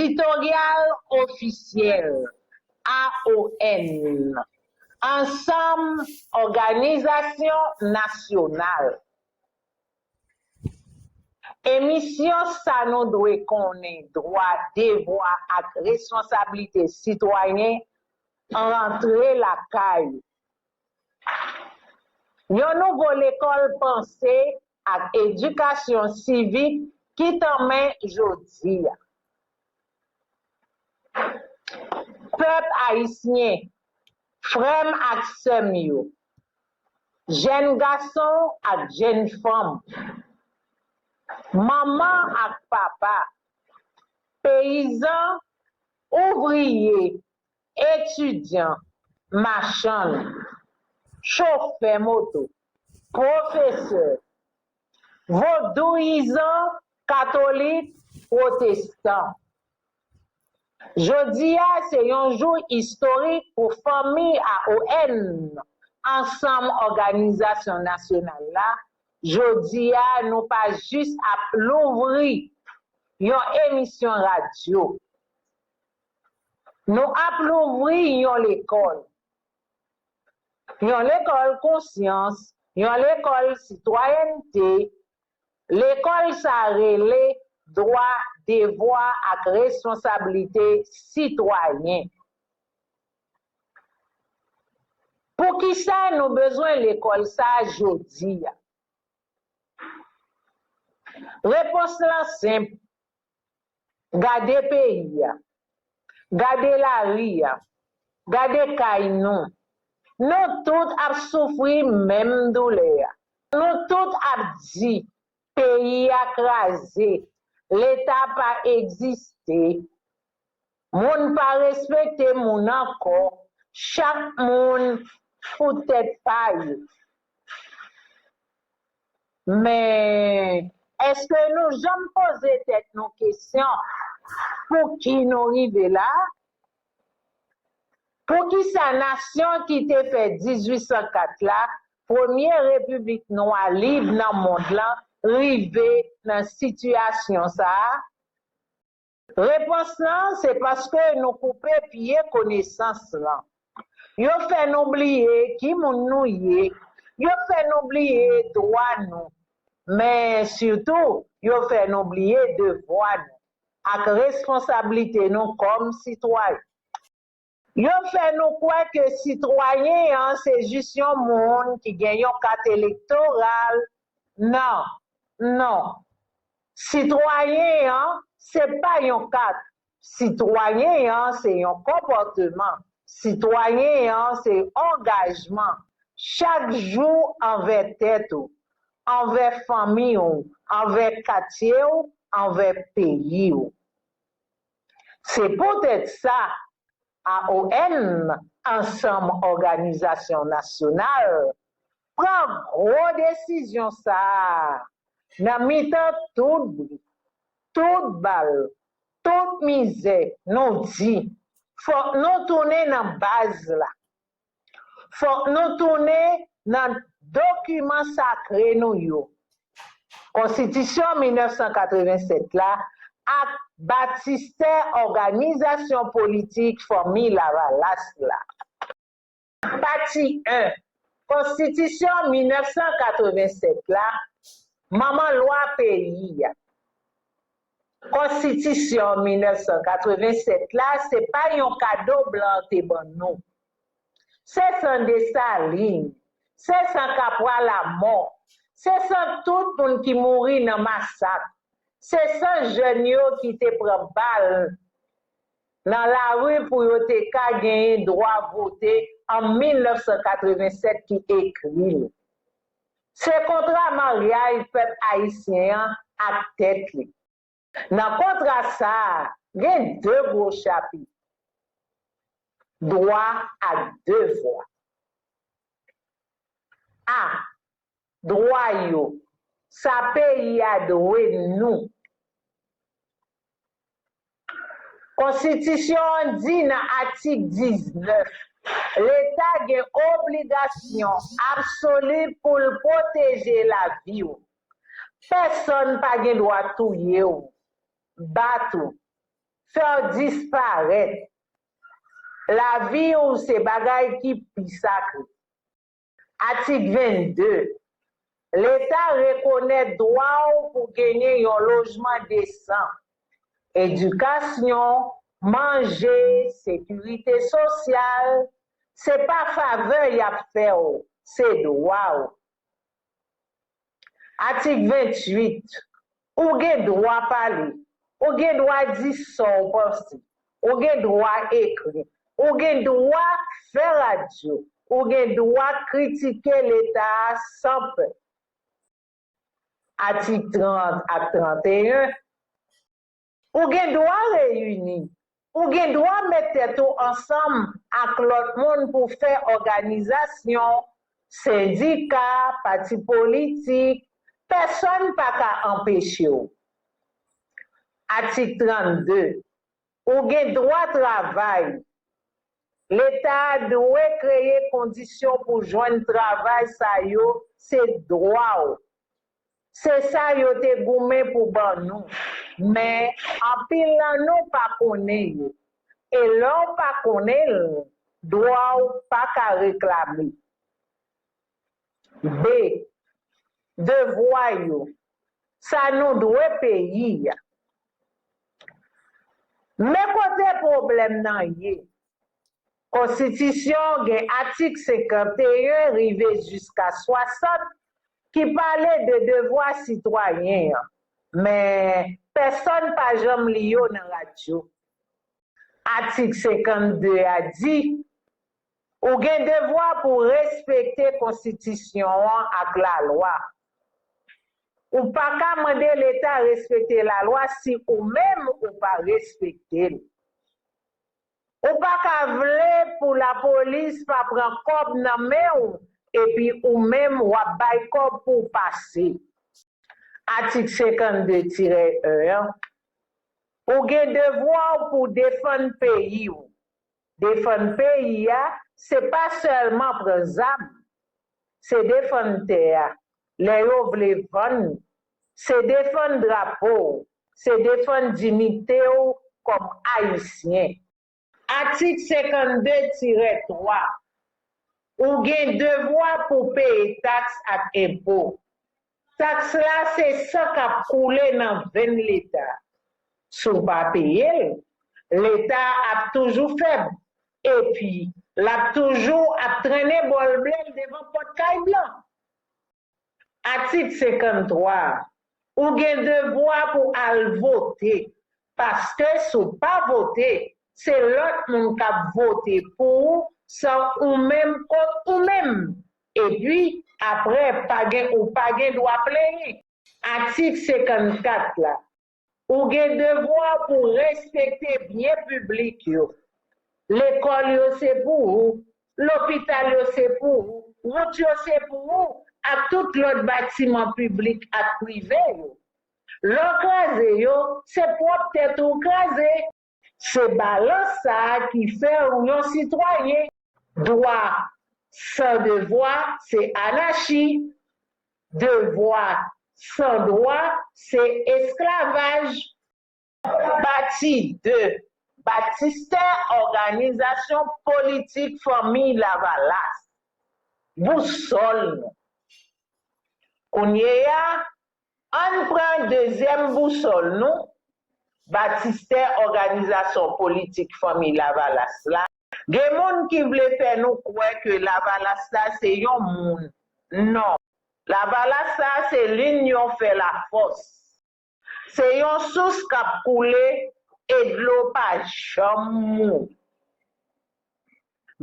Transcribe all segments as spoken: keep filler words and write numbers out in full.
Editoryal ofisyèl, A O N, Ansanm Òganizasyon Nasyonal. Emisyon Sa Nou Dwe Konnen, Dwa, Devwa ak Responsablite Sitwayen, Rantre Lakay. Yon nouvo lekòl panse ak edikasyon sivik ki tanmen jodi a. Pèp ayisyen, frè m ak sè m yo, jèn gason ak jèn fanm, manman ak papa, peyizan, ouvriye, etidyan, machann, chofè moto, pwofesè, vodouyizan, katolik, pwotestan. Jodi a se yon jou istorik pou fanmi A O N, Ansanm Òganizasyon Nasyonal la. Jodi a, nou pa jis ap louvri yon emisyon radyo. Nou ap louvri yon lekòl. Yon lekòl konsyans, yon lekòl sitwayènte. Lekòl sa rele Dwa, Devwa ak Responsablite Sitwayen. Poukisa nou bezwen lekòl sa jodi a? Repons lan senp. Gade peyi a. Gade lari a. Gade kay nou. Nou tout ap soufri menm doulè a. Nou tout ap di, peyi a kraze, Leta pa egziste, moun pa respekte moun ankò, chak moun pou tèt pa yo. Men, èske nou janm poze tèt nou kesyon, pou ki nou rive la? Poukisa nasyon ki te fè dizuit san kat la, premye repiblik nwa lib nan mond lan, rive nan sitiyasyon sa a? Repons lan, se paske nou koupe pye konesans lan. Yo fè nou bliye ki moun nou ye. Yo fè nou bliye dwa nou. Men sitou, yo fè nou bliye devwa nou ak responsablite nou kòm sitwayen. Yo fè nou kwè ke sitwayen an se jis yon moun ki gen yon kat elektoral. Non, non. Sitwayen an se pa yon kat. Sitwayen an se yon konpòteman. Sitwayen an se angajman chak jou anvè tèt ou, anvè fanmi w, anvè katye w, anvè peyi w. Se poutèt sa, A O N, Ansanm Òganizasyon Nasyonal, pran gwo desizyon sa a nan mitan tout bri, tout bal, tout mizè. Nou di, fòk nou tounen nan baz la. Fòk nou tounen nan dokiman sakre nou yo, Konstitisyon mil nèf san katreven sèt la ak batistè òganizasyon politik Fanmi Lavalas la. Pati en, Konstitisyon mil nèf san katreven sèt la, manman lwa peyi a. Konstitisyon mil nèf san katreven sèt la, se pa yon kado blan te ban nou. Se san Desalin, se san Kapwa Lamò, se san tout moun ki mouri nan masak, se san jèn yo ki te pran bal nan lari pou yo te ka genyen dwa vote an mil nèf san katreven sèt ki ekri l. Se kontra maryaj pèp ayisyen an ak tèt li. Nan kontra sa a, gen de gwo chapit, dwa ak devwa. A. Dwa yo. Sa peyi a dwe nou. Konstitisyon an di nan atik diznèf, Leta gen obligasyon absoli pou l pwoteje lavi w. Pèsonn pa gen dwa touye w, bat ou, fè w disparèt. Lavi w se bagay ki pi sakre. Atik vennde. Leta rekonèt dwa w pou genyen yon lojman desan, edikasyon, manje, sekirite sosyal. Se pa favè y ap fè w, se dwa w. Atik venntuit. Ou gen dwa pale. Ou gen dwa di sa w panse. Ou gen dwa ekri. Ou gen dwa fè radyo. Ou gen dwa kritike Leta a san pè. Atik trant ak tranteyen. Ou gen dwa reyini. Ou gen dwa met tèt ou ansanm ak lòt moun pou fè òganizasyon, sendika, pati politik. Pèsonn pa ka anpeche w. Atik trannde. Ou gen dwa travay. Leta a dwe kreye kondisyon pou jwenn travay sa yo, se dwa w. Se sa yo te goumen pou ban nou. Men, anpil nan nou pa konnen yo. E lè w pa konnen l, dwa w pa ka reklame. B. Devwa yo. Sa nou dwe peyi a. Men kote pwoblèm nan ye. Konstitisyon gen atik senkanteyen rive jiska swasant ki pale de devwa sitwayen an, men pèsonn pa janm li yo nan radyo. Atik senkannde a di, ou gen devwa pou w respekte konstitisyon an ak lalwa. Ou pa ka mande Leta respekte lalwa si ou menm ou pa respekte l. Ou pa ka vle pou lapolis pa pran kòb nan men w epi ou menm w ap bay kòb pou w pase. Atik senkannde tirè en an. Ou gen devwa w pou w defann peyi w. Defann peyi a, se pa sèlman pran zam. Se defann tè a, lè yo vle vann, se defann drapo w, se defann diyite w kòm Ayisyen. Atik senkannde tirè twa. Ou gen devwa pou w peye taks ak enpo. Taks la se san k ap koule nan venn Leta. Si w pa peye l, Leta ap toujou fèb, epi l ap toujou ap trennen bòl ble l devan pòt kay blan. Atik senkanntwa a, ou gen devwa pou al vote, paske si w pa vote, se lòt moun k ap vote pou ou, san ou menm kont ou menm. Epi, apre, pa gen, ou pa gen dwa plenyen. Atik senkannkat la, ou gen devwa pou w respekte byen piblik yo. Lekòl yo se pou ou, lopital yo se pou ou, wout yo se pou ou, ak tout lòt batiman piblik ak prive yo. Lè w kraze yo, se pwòp tèt ou w kraze. Se balans sa a ki fè w yon sitwayen. Dwa san devwa se anachi. Devwa san dwa se esklavaj. Pati de, Batistè Òganizasyon Politik Fanmi Lavalas. Bousòl nou. Kounye a, ann pran dezyèm bousòl nou, Batistè Òganizasyon Politik Fanmi Lavalas la. Gen moun ki vle fè nou kwè ke Lavalas la se yon moun. Non. Lavalas la se linyon fè lafòs. Se yon sous k ap koule e dlo pa janm mouri.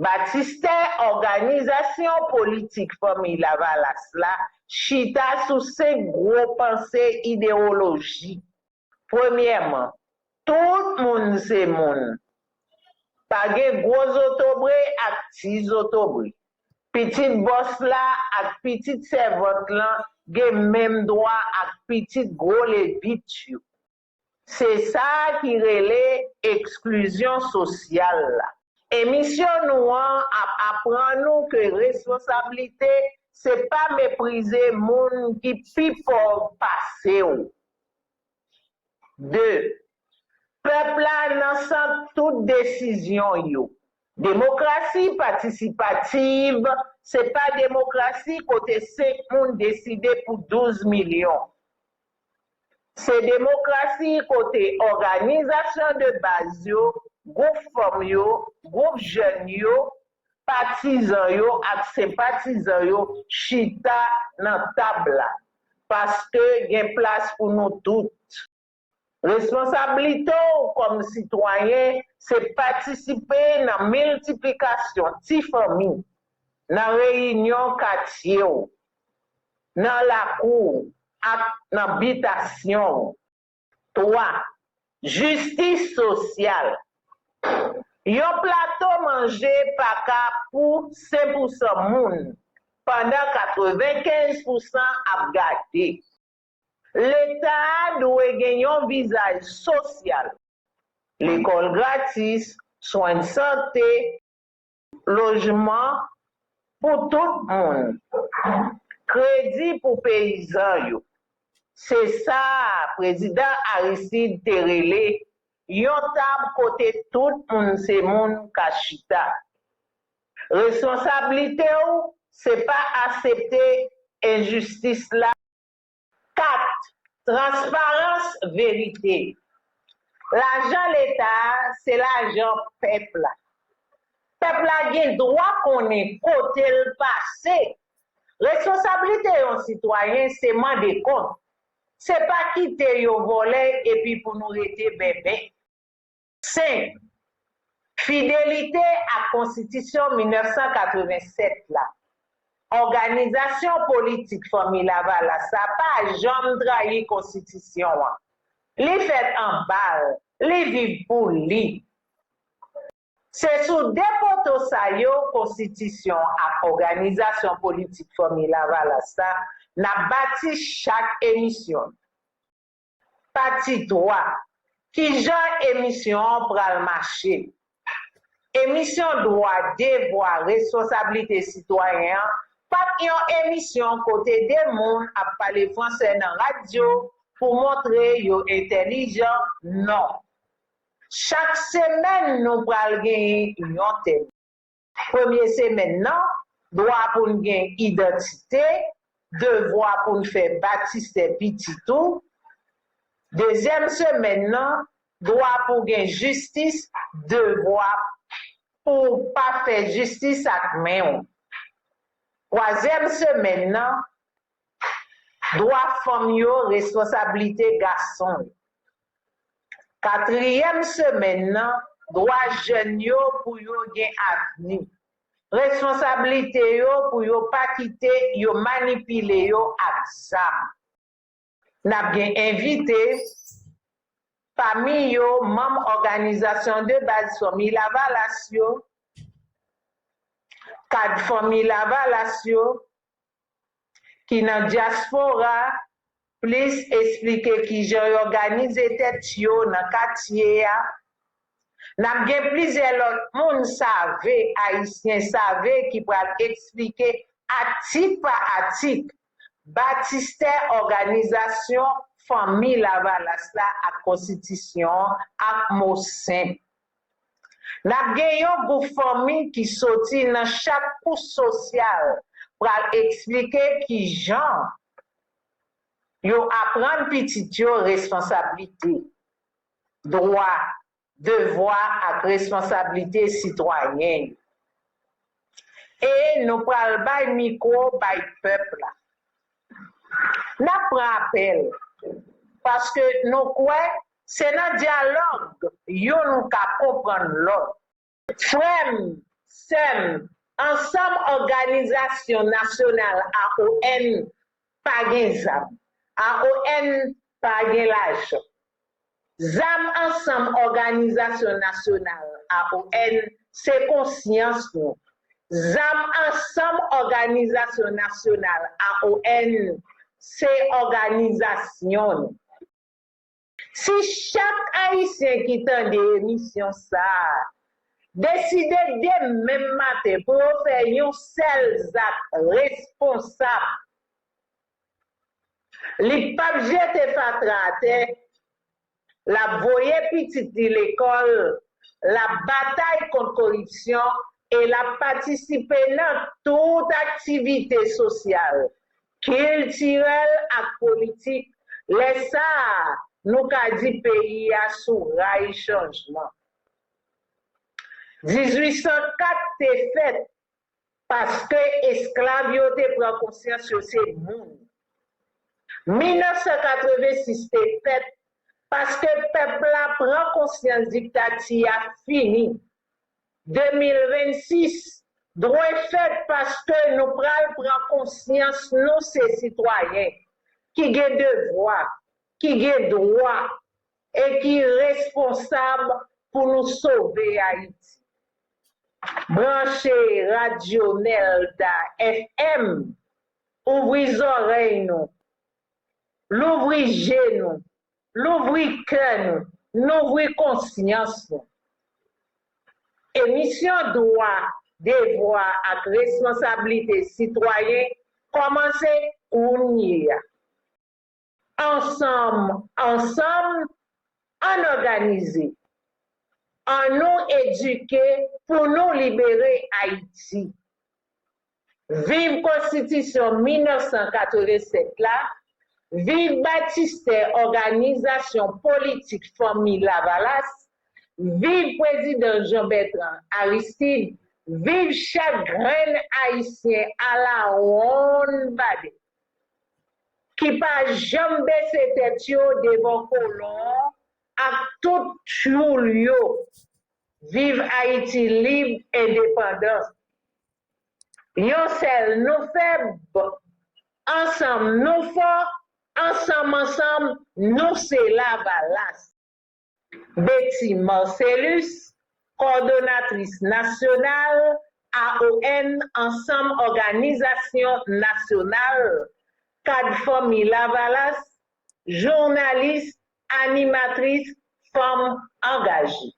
Batistè Òganizasyon Politik Fanmi Lavalas la chita sou senk gwo panse idewolojik. Premyèman, tout moun se moun. Pa gen gwo zotobre ak ti zotobre. Pitit bòs la ak pitit sèvant lan gen menm dwa ak pitit gwo levit yo. Se sa ki rele eksklizyon sosyal la. Emisyon nou an ap aprann ou ke responsablite se pa meprize moun ki pi pòv pase w. De, Pèp la nan sant tout desizyon yo. Demokrasi patisipativ se pa demokrasi kote senk moun deside pou douz milyon. Se demokrasi kote òganizasyon de baz yo, gwoup fanm yo, gwoup jèn yo, patizan yo ak senpatizan yo chita nan tab la, paske gen plas pou nou tout. Responsablite w kòm sitwayen se patisipe nan miltiplikasyon ti fanmi, nan reyinyon katye w, nan lakou w ak nan bitasyon w. Twa, jistis sosyal. Yon plato manje pa ka pou sen pousan moun, pandan katrevenkenz pousan ap gade. Leta a dwe gen yon vizaj sosyal, lekòl gratis, swen sante, lojman pou tout moun, kredi pou peyizan yo. Se sa Prezidan Aristide te rele yon tab kote tout moun se moun ka chita. Responsablite w se pa aksepte enjistis la. Kat, transparans, verite. Lajan Leta a se lajan pèp la. Pèp la gen dwa konnen kote l pase. Responsablite yon sitwayen se mande kont. Se pa kite yo vòlè epi pou nou rete bèbè. Senk, fidelite ak Konstitisyon mil nèf san katrevennsèt la. Òganizasyon politik Fanmi Lavalas la pa janm trayi Konstitisyon an. Li fèt anba l, li viv pou li. Se sou de poto sa yo, Konstitisyon ak òganizasyon politik Fanmi Lavalas la, n ap bati chak emisyon. Pati twa, kijan emisyon an pral mache? Emisyon Dwa, Devwa, Responsablite Sitwayen an p ap yon emisyon kote de moun ap pale franse nan radyo pou montre yo entèlijan, non. Chak semèn, nou pral genyen yon tèm. Premye semèn nan, dwa pou n gen idantite, devwa pou n fè batistè pitit ou. Dezyèm semèn nan, dwa pou gen jistis, devwa pou w pa fè jistis ak men w. Twazyèm semèn nan, dwa fanm yo, responsablite gason yo. Katriyèm semèn nan, dwa jèn yo pou yo gen avni. Responsablite yo pou yo pa kite yo manipile yo ak zam. N ap gen envite, pami yo manm òganizasyon de baz Fanmi Lavalas yo, kad Fanmi Lavalas yo, ki nan dyaspora, plis esplike kijan yo òganize tèt yo nan katye a. N ap gen plizyè lòt moun save, ayisyen save, ki pral esplike atik pa atik batistè òganizasyon Fanmi Lavalas la ak Konstitisyon an ak mo senp. N ap gen yon gwoup fanmi ki soti nan chak kouch sosyal pral eksplike kijan yo aprann pitit yo responsablite, dwa, devwa ak responsablite sitwayen yo. E nou pral bay mikwo bay pèp la. N ap pran apèl, paske nou kwè se nan dyalòg youn ka konprann lòt. Frè m, sè m, ansanm òganizasyon nasyonal A O N pa gen zam. A O N pa gen lajan. Zam ansanm òganizasyon nasyonal A O N se konsyans nou. Zam ansanm òganizasyon nasyonal A O N se òganizasyon nou. Si chak Ayisyen ki tande emisyon sa a deside demen maten pou yo fè yon sèl zak responsab, li p ap jete fatra atè, l ap voye pitit li lekòl, l ap batay kont koripsyon e l ap patisipe nan tout aktivite sosyal, kiltirèl ak politik. Lè sa a, nou ka di peyi a sou ray chanjman. Dizuit san kat te fèt paske esklav yo te pran konsyans yo se moun. Mil nèf san katrevensis te fèt paske pèp la pran konsyans diktati a fini. De mil vennsis dwe fèt paske nou pral pran konsyans nou se sitwayen ki gen devwa, ki gen dwa e ki responsab pou nou sove Ayiti. Branche Radyo Nelda F M, ouvri zòrèy nou, louvri je nou, louvri kè nou, louvri konsyans nou. Emisyon Dwa, Devwa ak Responsablite Sitwayen kòmanse kounye a. Ansanm, ansanm, ann òganize. Annou edike pou nou libere Ayiti. Viv Konstitisyon mil nèf san katrevennsèt la, viv batistè òganizasyon politik Fanmi Lavalas, viv Prezidan Jean Bertrand Aristide, viv chak grenn Ayisyen alawonn badè, ki pa janm bese tèt yo devan kolon ak tout tchoul yo. Viv Ayiti lib, endepandan. Yon sèl nou fèb, ansanm nou fò, ansanm ansanm nou se Lavalas. Betty Marcellus, kòdonatris nasyonal A O N, Ansanm Òganizasyon Nasyonal, kad Fanmi Lavalas, jounalis, animatris, fanm angaje.